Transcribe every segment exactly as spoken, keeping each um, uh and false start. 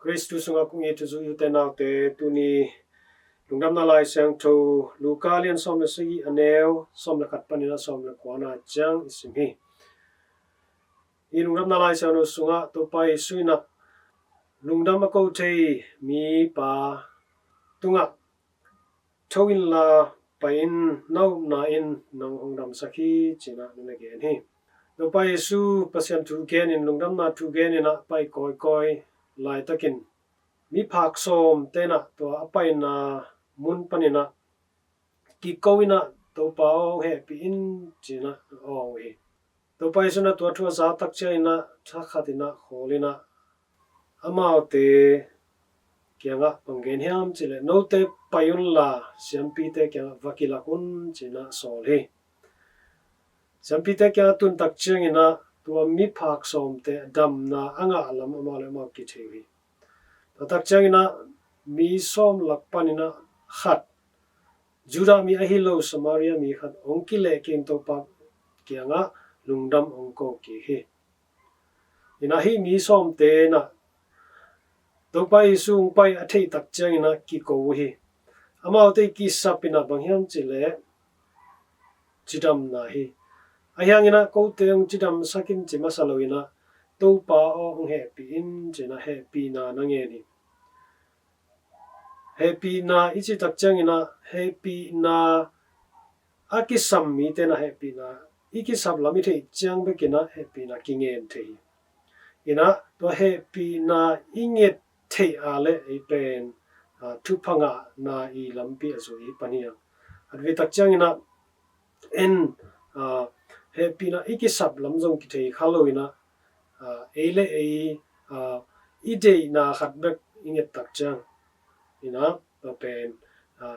Khristu sungah kong it u, u te nau te, tuni Lungdamna Lai Siangtho Luka lian sawm le sagih, a neu sawm le khat panin a sawm le kuana ciang i sim hi. Hih Lungdamna Lai Siangtho sungah Topa Jesu in ah lungdam a ko thei mipa tungah, "Tho inla, pai in, na upna in nang hong damsak hi," ci-in ah na gen hi. Topa Jesu Pasian thu genin, lungdamna thu genin ah pai kawikawi laitakin, miphak sawm ten ah tua a paina mun panin ah kiko in ah, "Topa aw, hong hehpih in," ci-in ah awng uh hi. Topa Jesu in ah tua thu a za tak ciangin ah, thakhatin ah khawlin ah, amaute kiangah bang gen hiam cih leh, "Note pai unla, siampite kiangah va kilak un," ci-in ah sawl hi. Siampite kiangah tun tak ciangin ah, tua miphak sawmte damna a ngah lam amau le amau kithei uh hi. Tua tak ciangin ah, mi sawm lak panin ah khat, Judah mi ahi lo Samaria mi khat hong kilehkik in Topa kiangah lungdam hong ko kik hi. In ah hih mi sawmte in ah Topa Jesu hong pai a theih tak ciangin ah kiko uh hi. Amaute kisap in ah bang hiam cih leh, cidamna hi. Ahi hangin ah, "Kote hong cidamsak in," ci masa loin ah, "Topa aw, hong hehpih in," ci-in ah hehpihna na ngen hi. Hehpihna i cih tak ciangin ah, hehpihna a kisam mite in ah hehpihna i kisap lam i theih ciang bekin ah hehpihna kingen thei hi. In ah tua hehpihna i nget theih a leh ei pen, a, thupha ngahna i lampi a zui hi pan hi a. A vei tak ciangin ah, en, a, hehpihna i kisap lam zong kithei kha loin ah, a, ei le ei, a, i deihna khat bek i nget tak ciang, in ah, tua pen, a,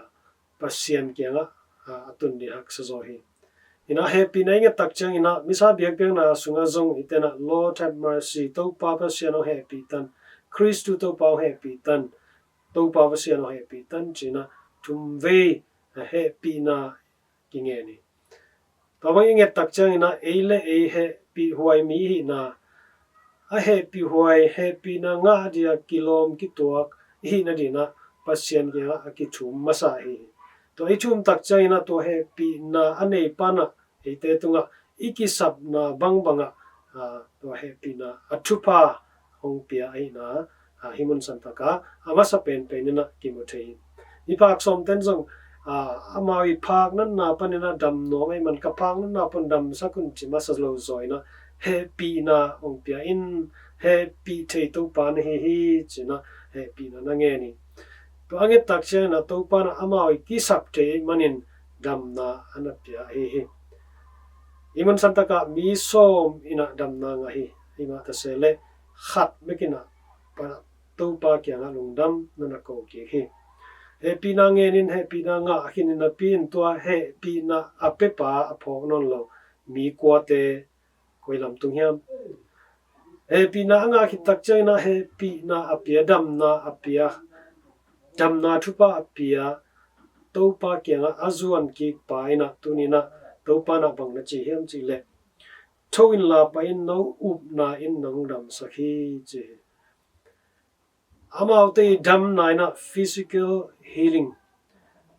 Pasian kiangah, a, a tun ding haksa zaw hi. In ah hehpihna i nget tak ciangin ah, Missa biakpiakna sungah zong i ten ah, "Lord have mercy, Topa Pasian hong hehpih tan, Khristu Topa hong hehpih tan, Topa Pasian hong hehpih tan," ci-in ah thum vei, a, hehpihna kingen hi. Tua bang i nget tak ciangin ah, ei le ei hehpih huai mi i hihna, a hehpih huai, hehpihna ngah dia kilawm kituak i hihna dingin ah Pasian kiangah a kithum masa hi. Tua i thum tak ciangin ah, tua hehpihna a nei pan ah eite tungah i kisapna bangbang ah, a, tua hehpihna a thupha hong pia ahihna, a, hih mun santak ah a masa penpen in ah kimu thei hi. Miphak sawm ten zong, a, amau i phak natna panin ah dam nuam ahih man, "Ka phak natna pan damsak un," ci masa lo zaw in ah, "Hehpihna hong pia in, hehpih thei Topa na hi hi," ci-in ah hehpihna na ngen hi. Tua a nget tak ciangin ah, Topa in ah amau i kisap thei ahih manin damna a na pia ahi hi. Hih mun santak ah mi sawm in ah damna ngah hi. Hih mah ta se leh, khat bek in ah pa, Topa kiangah lungdam na na ko kik hi. Hehpihna ngen in, hehpihna ngah khin in napi-in, tua hehpihna a pepa a phawk nawn lo mi kuate koi lam tung hiam? Hehpihna a ngah khit tak ciangin ah hehpihna a pia, damna a pia, damna thupha a pia Topa kiangah a zuan kik pa in ah, tuni-in ah Topa in ah bang na ci hiam cih leh, "Tho inla, pai in, no upna in nang damsak hi," ci hi. Amaute i damna in ah physical healing,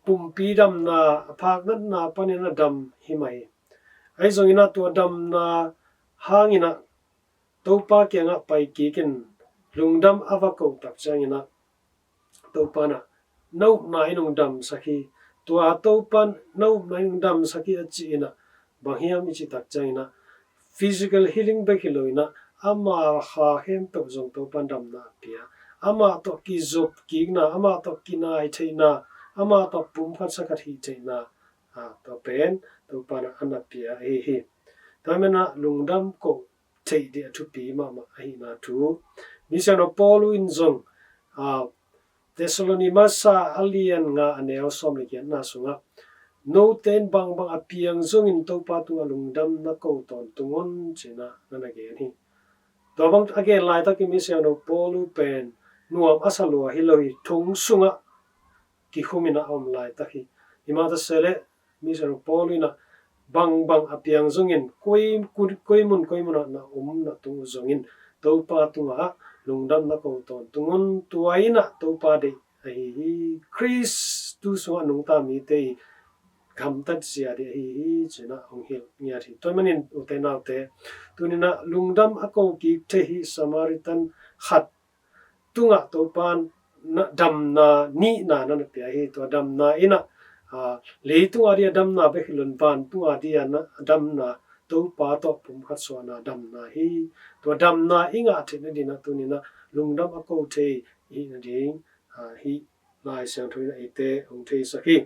pumpi damna, a phak natna panin a dam hi mah hi. Ahi zongin ah tua damna hangin ah Topa kiangah pai kik in lungdam a va ko tak ciangin ah, Topa in ah, "Na upna in hong damsak hi." Tua Topa in, "Na upna in hong damsak hi," a cih in ah bang hiam i cih tak ciangin ah, physical healing bek hi lo in ah, ama kha khempeuh zong Topa in damna a pia. Amah tawh kizop kikna, amah tawh kinai theihna, amah tawh pumkhat sakhat hih theihna, a, tua pen Topa in ah a na pia ahi hi. Tua ahih manin ah lungdam ko theih ding a thupi mahmah ahihna thu Misiangtho Paulu in zong, a, Thessaloni masa a lian nga, a neu sawm le giatna sungah, "Note in bangbang a piang zongin Topa tungah lungdam na ko tawntung un," ci-in ah na na gen hi. Tua bang a gen laitakin Misiangtho Paulu pen nuam a sa lua hi lo hi, thong sungah kikhum in ah a om laitak hi. Hih mah ta se leh, Misiangtho Paulu in ah bangbang a piang zongin, koi, koi mun koi mun ah na om na tung uh zongin, Topa tungah lungdam na ko tawntung un. Tua in ah Topa deih ahi hi. Khrist tu sungah nungta mite i gamtat zia ding ahi hi, ci-in ah hong hilh ngiat hi. Tua ahih manin ute naute, tuni-in ah lungdam a ko kik thei hi. Samaritan khat tungah Topa in ah damna nihna na na pia hi. Tua damna in ah, aa, leitung a dia damna bek hi lo-in vantung a dia na damna, Topa tawh pumkhat suahna damna hi. Tua damna i ngah theih nading in ah tuni-in ah lungdam a ko thei i hih nading, aa, hih Lai Siangtho in ah eite hong theisak hi.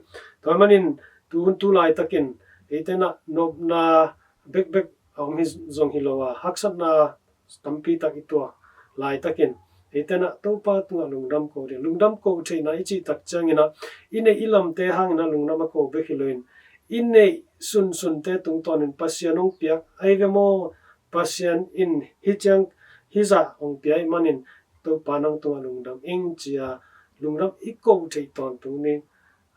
Tua ahih manin tu hun tu laitakin eite in ah nopna bekbek a om hi zong hi lo a, haksatna tampi tak i tuak laitakin eite in ah Topa tungah lungdam ko ding. Lungdam ko theihna i cih tak ciangin ah i neih i lamte hangin ah lungdam a ko bek hi lo-in, i neih sunsunte tungtawnin Pasian hong piak ahi ve maw, Pasian in hih ciang hih zah hong pia ahih manin Topa nang tungah lungdam ing, ci-a lungdam i ko theih tawntung ni.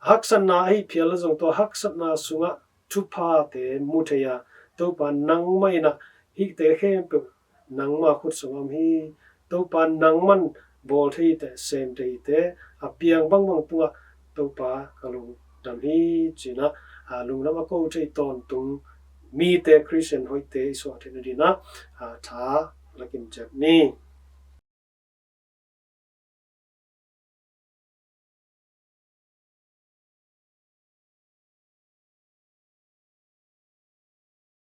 Haksatna ahi phial a zong tua haksatna sungah thuphate mu thei a, Topa nangmah in ah hihte khempeuh nangmah khut sungah om hi. Topa nangman bawl thei te, sem thei te, a piang bangbang tungah Topa ka lungdam hi, ci-in ah, aa, lungdam a ko thei tawntung mite, Khristian hoihte i suah theih nading in ah, aa, tha la kim ciat ni.